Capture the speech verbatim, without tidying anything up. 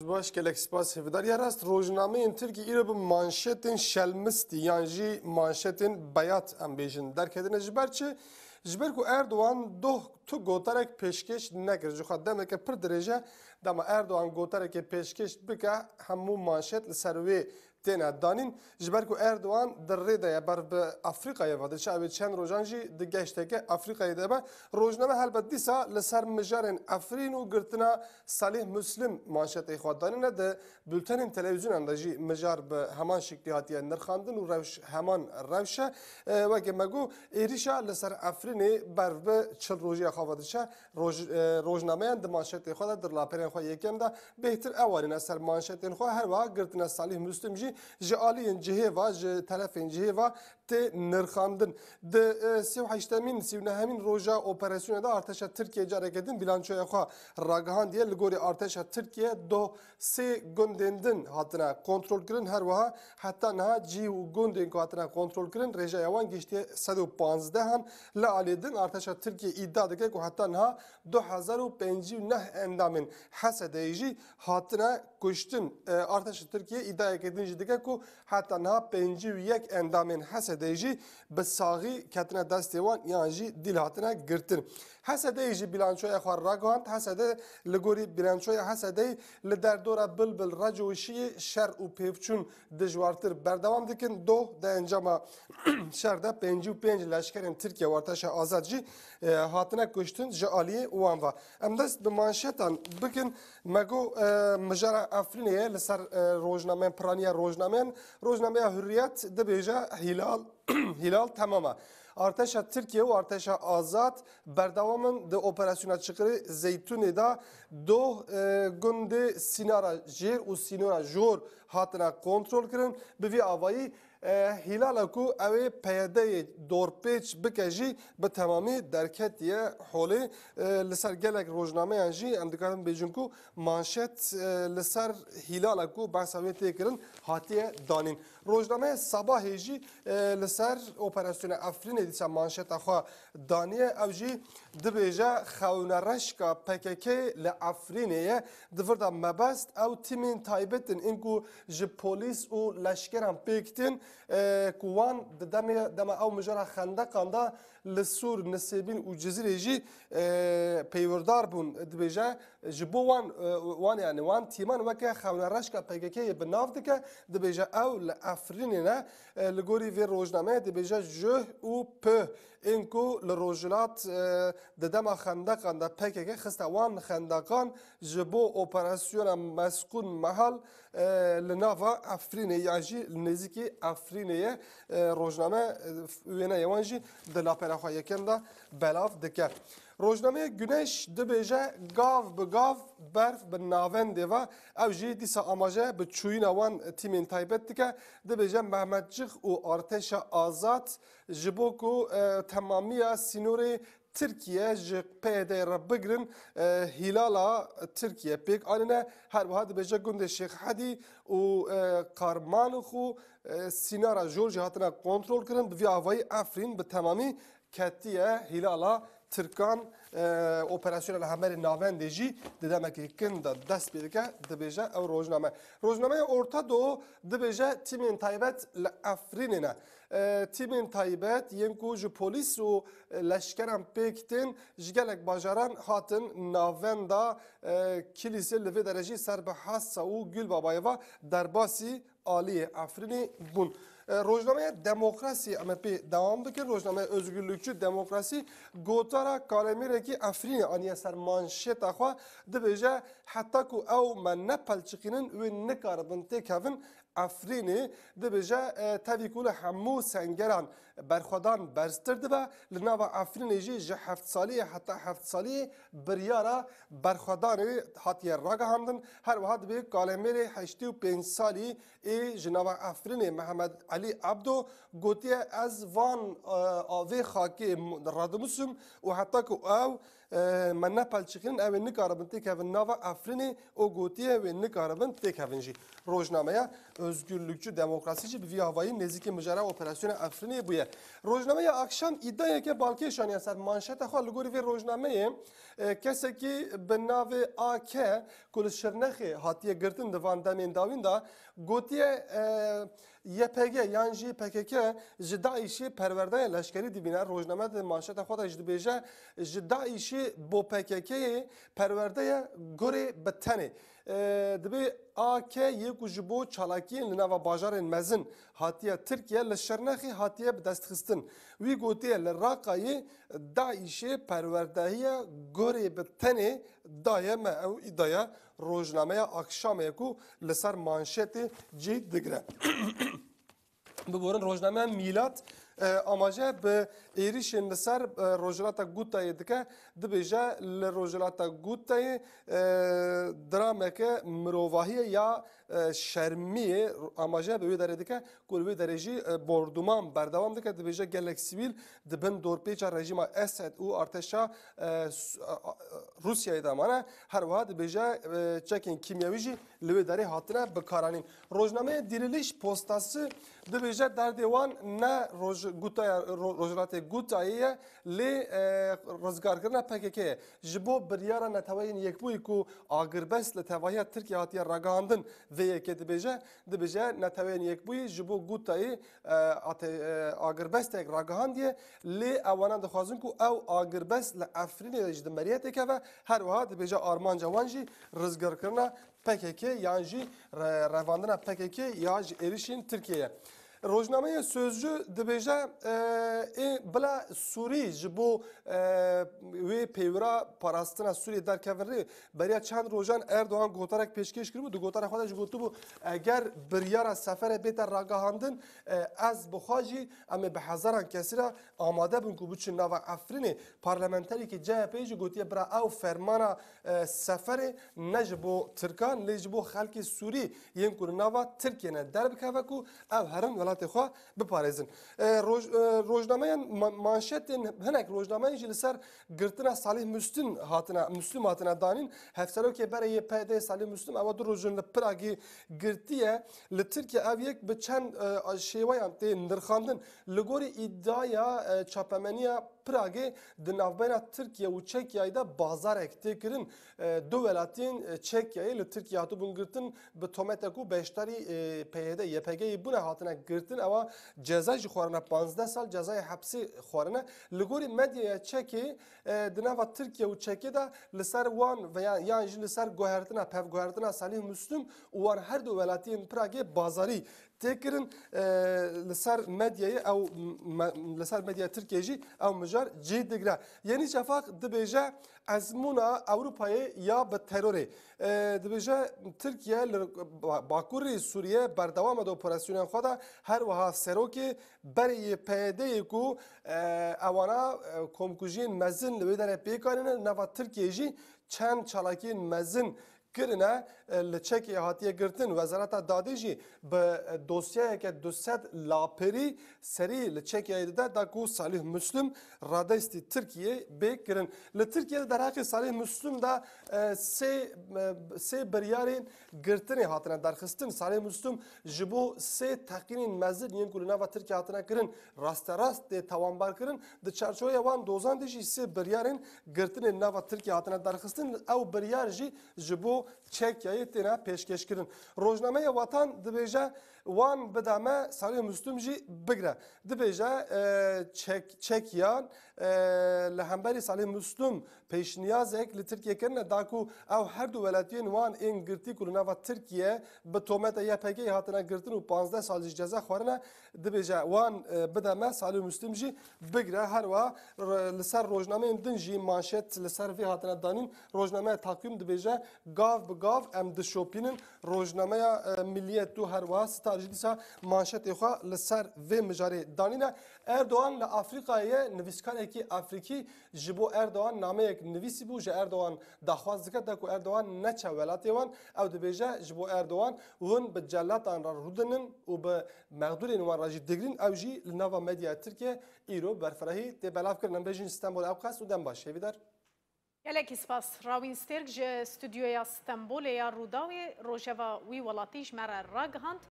Baş, gelek spas hêvîdar. Ya rast, rojnameyên Tirkî îro bi manşetên şelmistî yan jî manşetên beyat, em bêjin, derketine. Ji ber çi? Ji ber ku Erdogan doh tu gotarek pêşkêş nekir. Ji xwe demeke pir dirêj e. Dema Erdogan gotarekê pêşkêş bike, hemû manşet li ser wê têne danîn. Ji ber ku Erdogan di rê de ye, ber bi Afrîkayê ve diçe, ew ê çend rojan jî di geşteke Afrîkayê de be. Rojname helbet dîsa li ser mijarên Efrîn û girtina Salih Muslim manşetê xwe danîne. Di bultenên televîzyonan de jî mijar bi heman şiklî hatiye nirxandin û rewş heman rewş e. E, weke me got, êrîşa li ser Efrînê ber bi çil rojiya xwe ve diçe. Roj-, e, rojnameyan di manşetê xwe de, di laperên xwe yekem de bêhtir ew anîne ser manşetên xwe. Her wiha girtina Salih Muslim jî ji aliyên cihê ve, ji terefên cihê ve tê nirxandin. Di, e, sî û heştemîn, sî û nehemîn roja operasyonê de artêşa Tirkiye careke din bîlançoya xwe ragihandiye. Li gorî artêşa Tirkiye doh sê gundên din hatine kontrolkirin. Her wiha heta niha cî û gundên ku hatine kontrolkirin, rêjeya wan gihiştiye sed û panzdeh an. Li alî din artêşa Tirkiye îdia dike ku heta niha du hezar û pêncî û neh endamên H S D'yê jî hatine kuştin. E, artêşa Tirkiye îdiayeke din jî dike ku heta niha pêncî û yek endamên H S D'yê jî bi saxî ketine destê wan yan jî dîl hatine girtin. H S D'yê jî bîlançoya xwe ragihand. H S D, li gorî bîlançoya H S D'yê, li derdora Bilbil Reco û Şiyê şer û pêvçûn dijwartir berdewam dikin. Doh di encama şer de pêncî û pênc leşkerên Tirkiye û Artêşa Azad jî, e, hatine kuştin ji aliyê wan ve. Em dest bi manşetan bikin. Me got, e, mijara Efrînê ye li ser, e, rojnameyan, piraniya rojnameyan. Rojnameya Hurriyet dibêje Hîlal, Hîlal temam e. Artêşa Tirkiye û Artêşa Azad berdewam in di operasyona Çiqirê Zeytûnê de doh, e, gundê Sînara Jêr û Sînora Jor hatine kontrol kirin. Bi vî avayî, e, Hîlala ku ew ê P Y D'yê dorpêç bike jî bi temamî derketiye holê. E, li ser gelek rojnameyan jî em dikarin bêjin ku manşet, e, li ser Hîlala ku behsa wê tê kirin hatiye danîn. Rojnameya Sabahê jî, e, li ser operasyona Efrînê dîsa manşeta xwe daniye. Ew jî dibêje, xewnereşka P K K li Efrînê ye. Di vir de mebest ew tîmên taybet in, ên ku ji polîs û leşkeran pêk tên, e, ku wan di demê, dema ew mijara xendeqan de li Sûr, Nisêbîn û Cizîrê jî, e, peywerdar bûn. Dibêje, ji bo wan, e, wan, yani wan tîman weke xewnereşka P K K'yê bi nav dike, dibêje ew li Efrînê ne. E, li gorî vê rojnameyê dibêje, juh û pih ên ku li rojhilat, e, di dema xendeqan de P K K xiste wan xendeqan ji bo operasyona Mesqûn Mehal, e, li nava Efrînê yan jî li nêzîkî Efrînê ye. E, rojname, e, wêneyê wan jî di lapera xwe yekem de belav dike. Rojnameya Güneş dibêje, gav bi gav berf bi navendê ve, ew jî dîsa amaje bi çûyîna wan tîmên taybet dike. Dibêje, Mehmetçix û Artêşa Azad ji bo ku, e, temamiya sînorê Tirkiye ji P Y D'yê re bigirin, e, Hîlala Tirkiye pêk anîne. Her wiha dibêje, gundê Şêx Hedî û, e, Karmanix û, e, Sînara Jor jî hatine kontrol kirin. Bi vî avayî Efrîn bi temamî ketiye Hîlala Tirkan. E, operasyona li hemerê navendê jî di demekî kin de dest pê dike, dibêje ew rojname. Rojnameya Orta Doğu dibêje, tîmên taybet li Efrînê ne. E, tîmên taybet yên ku ji polîs û leşkeran pêk tên, ji gelek bajaran hatin navenda, e, Kilîsê, li vê derê jî ser bi Hassa û Gulbabayê ve derbasî aliyê Efrînê bûn. E, rojnameya Demokrasî, em ê pê dewam bikin. Rojnameya Özgürlükçü Demokrasî gotara kalemêrekî Efrînê aniye ser manşeta xwe, dibêje, heta ku ew me nepelçiqînin, wê nikaribin têkevin Efrînê. Dibêje, e, tevî ku li hemû sengeran berxwedan berztir dibe, li nava Efrînê jî ji heft saliyê heta heft saliyê biryara berxwedanê hatiye ragihandin. Her wiha dibê kalemêrê heştê û pênc salî ê ji nava Efrînê Mehmed Elî Ebdo gotiye, ez van, e, a vê xakê m-, radimusim û heta ku ew e, me nepelçikînin, ew ê nikaribin têkevin nava Efrînê, û gotiye wê nikaribin têkevin jî. Rojnameya Özgürlükçü Demokrasi jî bi vî havayî nêzîkî mijara operasyona Efrînê bûye. Rojnameya Akşam îdiayeke balkêş aniye ser manşeta xwe. Li gorî vê rojnameyê, e, kesekî bi navê A K ku li Şirnexê hatiye girtin di van demên dawîn de gotiye, e, Y P G yan jî P K K ji DAIŞê perwerdeya leşkerî dibîne. Rojname di manşeta xwe de jî dibêje, ji DAIŞê bo P K K'yê perwerde ye, gorê bi tenê. E, dibê A K yê ku ji bo çalakiyên li nava bajarên mezin hatiye Tirkiye, li Şirnexê hatiye bi dest xistin. Wî gotiye, li Raqayê DAIŞê perwerdehiye gorê bi tenê daye me. Ew îdiaya rojnameya Akşamê ye ku li ser manşetê cih digire. Biborin, rojnameya Mîlat, e, amaje bi êrişên li ser, e, Rojhilata Gutayê dike. Dibêje, li Rojhilata Gutayê, e, drameke mirovahiyê ya, e, şermiyê amaje bi wê derê dike, ku li wê derê jî, e, borduman berdewam dike. Dibêje, gelek sivîl di bin dorpêça rejîma Esed û artêşa, e, Su-, a, a, Rûsyayê de mane. Her wiha dibêje, e, çekên kîmyewî jî li wê derê hatine bikaranîn. Rojnameya Diriliş Postası dibêje, derdê wan ne roj-, Gutaya, ro-, Rojhilatê Gutayê ye, lê, e, rizgarkirina P K K ye. Ji bo biryara Neteweyên Yekbûyî ku agirbest li tevahiya Tirkiye hatiye ragihandin, vê yekê dibêje, dibêje, Neteweyên Yekbûyî ji bo Gutayê, e, ate-, e, agirbestek ragihandiye, lê ewana dixwazin ku ew agirbest li Efrînê de jî di meriyetê keve. Her wiha dibêje, armanca wan jî rizgarkirina P K K yan jî re-, revandina P K K ya ji êrişên Tirkiyê ye. Rojnameya Sözcü dibêje, e, ê bila Sûrî ji bo, e, wê peywira parastina Sûriyê derkevin rê. Beriya çend rojan Erdogan gotarek pêşkêş kiribû. Di gotara xwe de jî gotibû, eger biryara seferê bête ragihandin, e, ez bi xwe jî em ê bi hezaran kesî re amade bin ku biçin nava Efrînê. Parlamenterêkî C H P jî gotiye, bira, ew fermana, e, seferê ne ji bo Tirkan, lê ji bo xelkê Sûrî yên ku li nava Tirkiye ne derbikeve ku ew herin welatê xwe biparêzin. E, roj-, e, rojnameyan ma-, manşetên hinek rojnameyên jî li ser girtina Salih Müslüm hatine, Müslüm hatine danîn. Hevserokê berê yê P Y D'yê Salih Müslüm ewa du roj in li Pragê girtiye. Li Tirkiye ev yek bi çend, e, şêweyan tê nirxandin. Li gorî îdiaya, e, çapemeniya Pragê di navbeyna Tirkiye û Çekyayê de bazarek tê kirin. E, du welatiyên, e, Çekyayê li Tirkiye hatibûn girtin bi tomete ku beşdarî, e, P Y D, Y P G'yê bûne hatine girtin. Ewa ceza jî xwarine, panzdeh sal cezayê hepsê xwarine. Li gorî medyaya Çekê, e, di nava Tirkiye û Çekê de li ser wan veya yan jî li ser guhertina, pevguhertina Salih Müslüm û wan her du welatiyên Pragê bazarî tê kirin, e, li ser medyayê ew me-, li ser medyaya Tirkiyê jî ew mijar cih digire. Yenî Şafak dibêje, ezmûna Ewropayê ya bi terorê. E, dibêje, Tirkiye li ba-, bakurê Sûriye berdewam e di operasyonên xwe de, her wiha serokê berê yê P Y D'yê ku, e, ewana, e, komkujiyên mezin li wê derê pêk anîne, nava Tirkiyê jî çend çalakiyên mezin kirine, e, li Çekê hatiye girtin. Wezareta Dadê jî bi, e, dosyayeke du sed laperî serî li Çekê dide da ku Salih Müslüm radestî Tirkiyê bê kirin. Li Tirkiye de derheqê Salih Müslüm de, e, sê, e, sê biryarên girtinê hatine derxistin. Salih Müslüm ji bo sê teqînên mezin yên ku li nava Tirkiye hatine kirin rasterast tê tawanbar kirin. Di çarçoveya wan dozan de jî sê biryarên girtinê li nava Tirkiye hatine derxistin. Ew biryar jî ji bo Çekyayê têne pêşkêşkirin. Rojnameya Watan dibêje, wan bide me, Salih Müslüm jî bigire. Dibêje, e, Çek-, Çekyan, e, li hemberî Salih Müslüm pêşniyazek li Tirkiye kirine, da ku ew her du welatiyên wan ên girtî ku li nava Tirkiye bi tometa Y P G'yê hatine girtin û panzdeh sal jî ceza xwarine, dibêje, wan, e, bide me, Salih Müslüm jî bigire. Her wiha r-, li ser rojnameyên din jî manşet li ser vê hatine danîn. Rojnameya Takvîm dibêje, gav bi gav em dişopînin. Rojnameya, e, Milliyet û her wiha Star jî dîsa manşetê xwe li ser vê mijarê danîne. Erdogan li Afrîkayê ye, nivîskarekî Afrîkî ji bo Erdogan nameyek nivîsîbû, ji Erdogan daxwaz dike, da ku Erdogan neçe welatê wan. Ew dibêje, ji bo Erdogan hûn bi celatan re rûdinin û bi mexdûrên wan re jî digrîn. Ew jî li nava medyaya Tirkiye îro berfirehî tê belavkirin. Em bêjin Stenbol ew qas û dem baş. Hêvîdar. Gelekî spas. Rawîn Stêrk ji stûdyoya Stenbolê ya Rûdawê rojeva wî welatî ji me re ragihand.